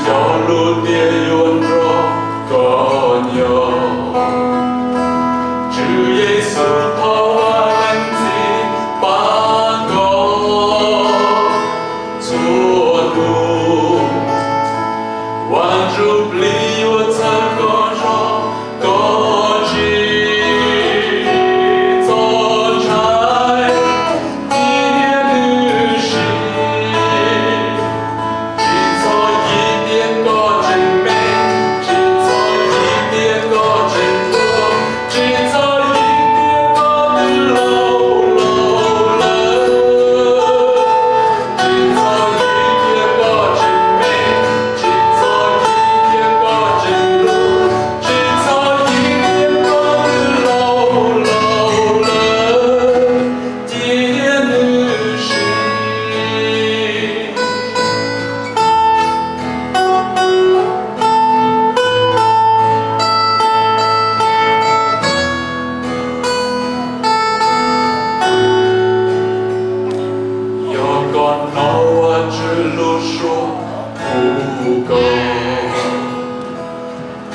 Cov lus tias yuav nrog koj nyob. Tswv Yexus thov Vaj Leej Txiv pab koj txhua tus. Vaj Ntsuj Plig yuav txhawb koj zog, koj tsis txhob ntshai, cia nws siv. Tsis txhob yig tias koj tseem me, tsis txhob yig tias koj tseem tuag, tsis txhob yig tias koj twb laus laus lawm. Tsis txhob yig tias koj tseem me, tsis txhob yig tias koj tseem tuag, tsis txhob yig tias koj twb laus laus lawm, cia nws siv. Yog koj hnov Vajtswv lub suab hu koj,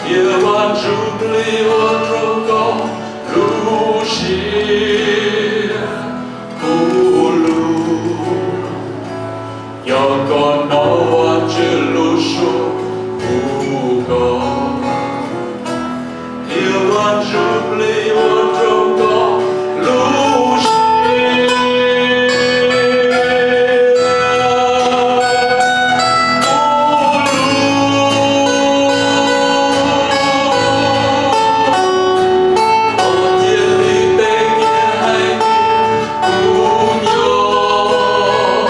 thiab Vaj Ntsuj Plig ua rau koj lub siab puv lug. Yog koj hnov Vajtswv lub suab hu koj, thiab Vaj Ntsuj Plig ua rau koj lub siab puv lug, koj cia li teb kiag hais tias, kuv nyob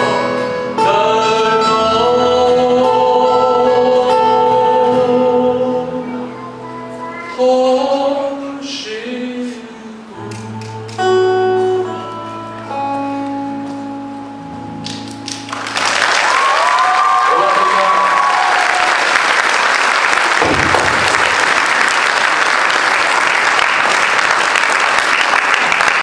ntawm no. Thov